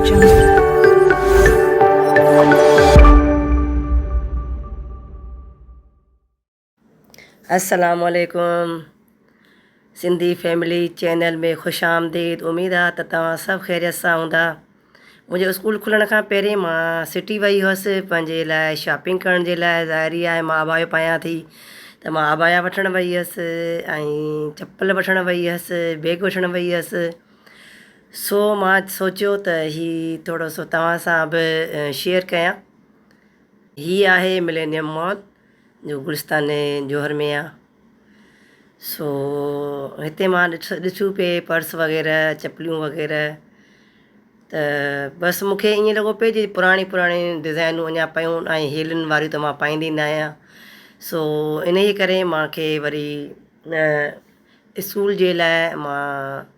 Jungle. السلام عليڪم Sindhi family channel ۾ خوش آمديد اميد آ ته توهان سڀ خيريت سان هوندا منهنجو اسڪول کلڻ کان پهرين مان سٽي وئي هئس پنهنجي لاء شاپنگ ڪرڻ جي لاء ظاهري آهي مان عبايو پايان ٿي ته مان عبايا وٺڻ وئي هئس ۽ چپل وٺڻ وئي هئس بيگ وٺڻ وئي هئس سو مان سوچيو ته هي ٿورو سو توهان سان به شيئر ڪيان هي آهي ملينيم مال جو گلستان جوهر ۾ آ سو هتي مان ڏسو پئي پرس وغيره چپليون وغيره ته بس مون کي ائين لڳو پئي جي پراڻي پراڻي ڊزائنون اڃا پيون ۽ هيلن واريون ته مان پائيندي نه آهيان سو ان جي ڪري مان کي وري اسڪول جي لاء مان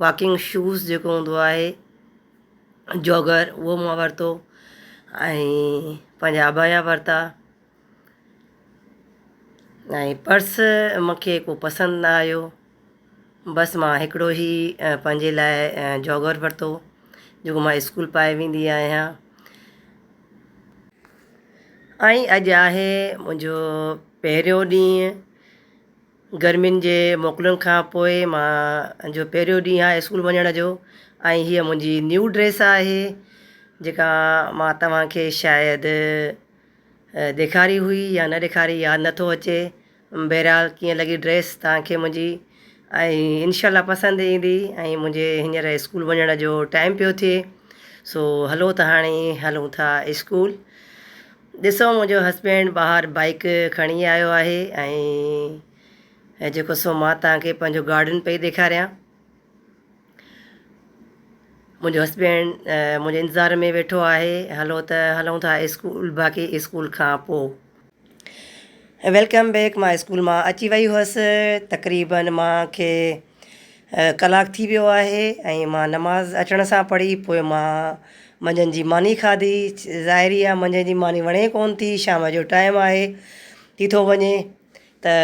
واڪنگ شوز جيڪو هوندو آهي جاگر اهو مان ورتو ۽ پنهنجا عبايا ورتا ۽ پرس مون کي ڪو پسند نه آيو بس مان هڪڙو ئي پنهنجي لاء جاگر ورتو جيڪو مان اسڪول پائي ويندي آهيان ۽ اڄ آهي منهنجو پهريون ڏينهن گرمين جي موڪلن کان پوء مان جو پهريون ڏينهن آهي اسڪول وڃڻ جو ۽ هيء منهنجي نيو ڊريس آهي جيڪا مان توهان کي شايد ڏيکاري هئي يا نه ڏيکاري ياد نٿو اچي بهرحال ڪيئن لڳي ڊريس توهان کي منهنجي ۽ انشاء الله پسند ايندي ۽ منهنجي هينئر اسڪول وڃڻ جو ٽائيم پيو ٿئي سو هلو ته هاڻي هلون ٿا اسڪول ڏسو منهنجو هسبينڊ ٻاهر بائيڪ کڻي آيو آهي ۽ جيڪو سو مان توهان کي پنهنجو گارڊن پئي ڏيکاريان منهنجو هسبينڊ منهنجي انتظار ۾ ويٺو آهي هلو ته هلون ٿا اسڪول باقي اسڪول کان پوء welcome back مان اسڪول مان اچي وئي هئس تقريبن مان کي ڪلاڪ ٿي ويو آهي ۽ مان نماز اچڻ سان پڙهي پوء مان منجهند جي ماني کاڌي ظاهري آهي منجهند جي ماني وڻي ڪونه ٿي شام جو ٽائيم آهي ٿي ٿو وڃي ته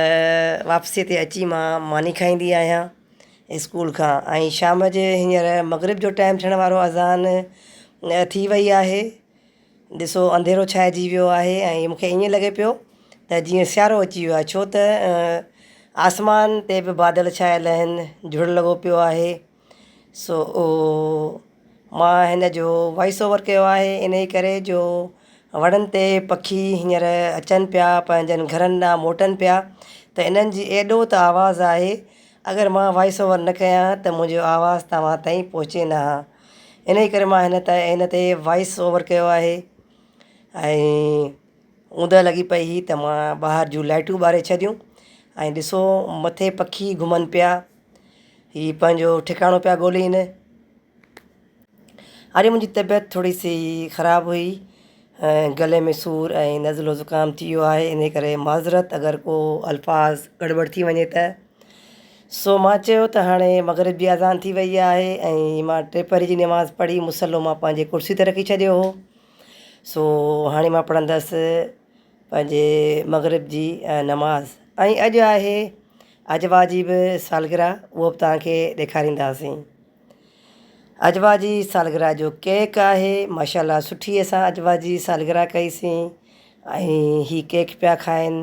واپسي تي اچي مان ماني کائيندي آهيان اسڪول کان ۽ شام جي هينئر مغرب جو ٽائيم ٿيڻ وارو اذان ٿي وئي آهي ڏسو انڌيرو ڇائجي ويو آهي ۽ مون کي ائين لڳي پيو ته جيئن سيارو اچي ويو آهي ڇو ته آسمان تي به بادل ڇايل آهن جهڙ لڳو پيو آهي سو مان هن جو وائس اوور ڪيو آهي ان جي ڪري جو وڻن تي پکي هينئر اچن پيا پنهنجن گهرن ڏانهن موٽن پيا ته انهن جي ايڏو ته آواز آهي اگر مان وائس اوور نه ڪيان ته منهنجو آواز توهان تائين پهچي نه ها انهيء ڪري مان هن تي هن تي وائس اوور ڪيو آهي ۽ اوندهه لڳي پئي هئي ته مان ٻاهر جون لائٽون ٻاري ڇڏيون ۽ ڏسو مٿي پکي گهمن پيا هي پنهنجو ٺڪاڻو پيا ڳولين اري منهنجي طبيعت ٿوري سي خراب هئي ۽ گلي ۾ سور ۽ نزلو زڪام ٿي ويو آهي انهيء ڪري معذرت اگر ڪو الفاظ گڙٻڙ ٿي وڃي ته سو مان چيو ته هاڻي مغرب جي اذان ٿي وئي آهي ۽ مان ٽيپهري جي نماز پڙهي مصلو مان پنهنجي ڪرسي تي رکي ڇڏيو هو سو هاڻي مان پڙهندس پنهنجي مغرب جي نماز ۽ اڄ آهي عجوا جي به سالگرهه اهو به توهان کي ڏيکارينداسين عجوا جي سالگرهه جو ڪيڪ آهي ماشاء الله سٺي اسان عجوا جي سالگرهه ڪئيسين ۽ هي ڪيڪ پيا کائن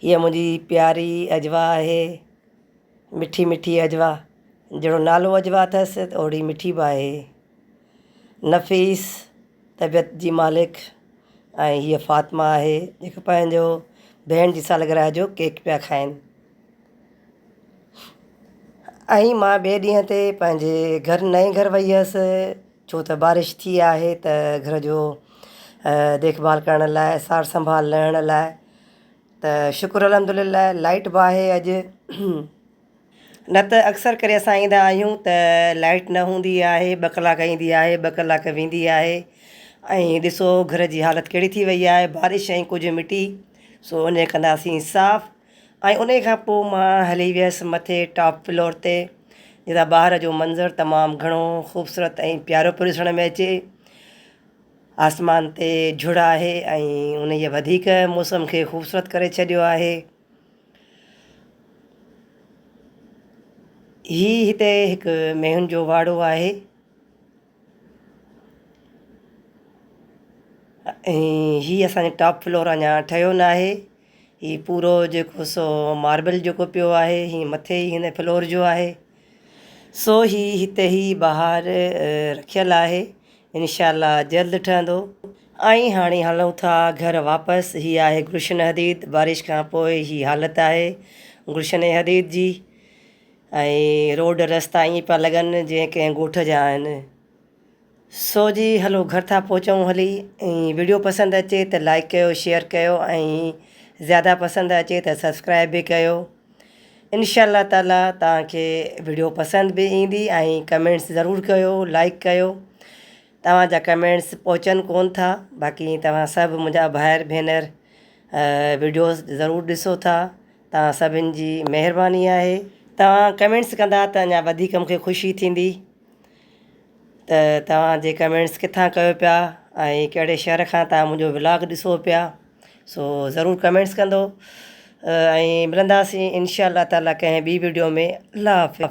هيء منهنجي پياري عجوا آهي. مٺي مٺي عجوا. جهڙو نالو عجوا اٿس ته اوهڙي مٺي به آهي. نفيس طبيعت جي مالڪ ۽ هيء فاطمه آهي جيڪا پنهنجو ڀيڻ جي سالگرهه جو ڪيڪ پيا کائن. ۽ مان ٻئي ڏينهن تي پنهنجي گهر نئين گهر وئي هئس. ڇو ته بارش ٿي آهي ته گهر جو ديک ڀال ڪرڻ لاء سار سنڀال لهڻ لاء ته شڪر الحمد لله لائيٽ به آهي اڄ نه ته اڪثر ڪري اسان ايندا آهيون ته لائيٽ نه هوندي آهي ٻه ڪلاڪ ايندي آهي ٻه ڪلاڪ ويندي آهي ۽ ڏسو گهر جي حالت ڪهڙي ٿي وئي آهي بارش ۽ ڪجهه مٽي سو ان ڪنداسين صاف ۽ انهي کان پوء مان هلي ويس مٿي ٽاپ فلور تي جتان ٻاهر جو منظر تمام گهڻو خوبصورت ۽ پيارو پيو ڏسڻ ۾ اچي. آسمان تي جهڙ آهي ۽ انهيء وڌيڪ موسم کي خوبصورت ڪري ڇڏيو آهي. هي هتي هڪ مينهن جو واڙو آهي. ۽ هي اسان جو ٽاپ فلور اڃا ٺهيو ناهي. هي پورو جيڪو سو ماربل جيڪو پيو آهي هي مٿي ئي هن فلور جو آهي سو هي هتي هي ٻاهر رکيل آهي انشاء الله جلد ٺهندو. ۽ هاڻي هلون ٿا گهر واپس. هي آهي گلشن حديد بارش کان پوء هي حالت آهي گلشن حديد جي ۽ روڊ رستا ائين پيا لڳن جيئن ڪنهن ڳوٺ جا آهن. سو جي هلو گهر ٿا پهچون هلي ۽ وڊيو پسند اچي ته لائيڪ ڪيو شيئر ڪيو ۽ زياده پسند اچي ته سبسڪرائب به ڪيو انشاء الله تعالي توهان کي وڊيو پسند به ايندي ۽ ڪمينٽس ضرور ڪيو لائيڪ ڪيو توهان جا ڪمينٽس پهچن ڪون ٿا باقي توهان سڀ منهنجا ڀائر ڀينر وڊيوز ضرور ڏسو ٿا توهان سڀن جي مهرباني آهي توهان ڪمينٽس ڪندا ته اڃا وڌيڪ مون کي خوشي ٿيندي ته توهان جي ڪمينٽس ڪٿان ڪيو پيا ۽ ڪهڙي شهر کان توهان منهنجو ولاگ ڏسو پيا سو ضرور ڪمينٽس ڪندو ۽ ملنداسين انشاء الله تعالي ڪنهن ٻي وڊيو ۾ الله حافظ.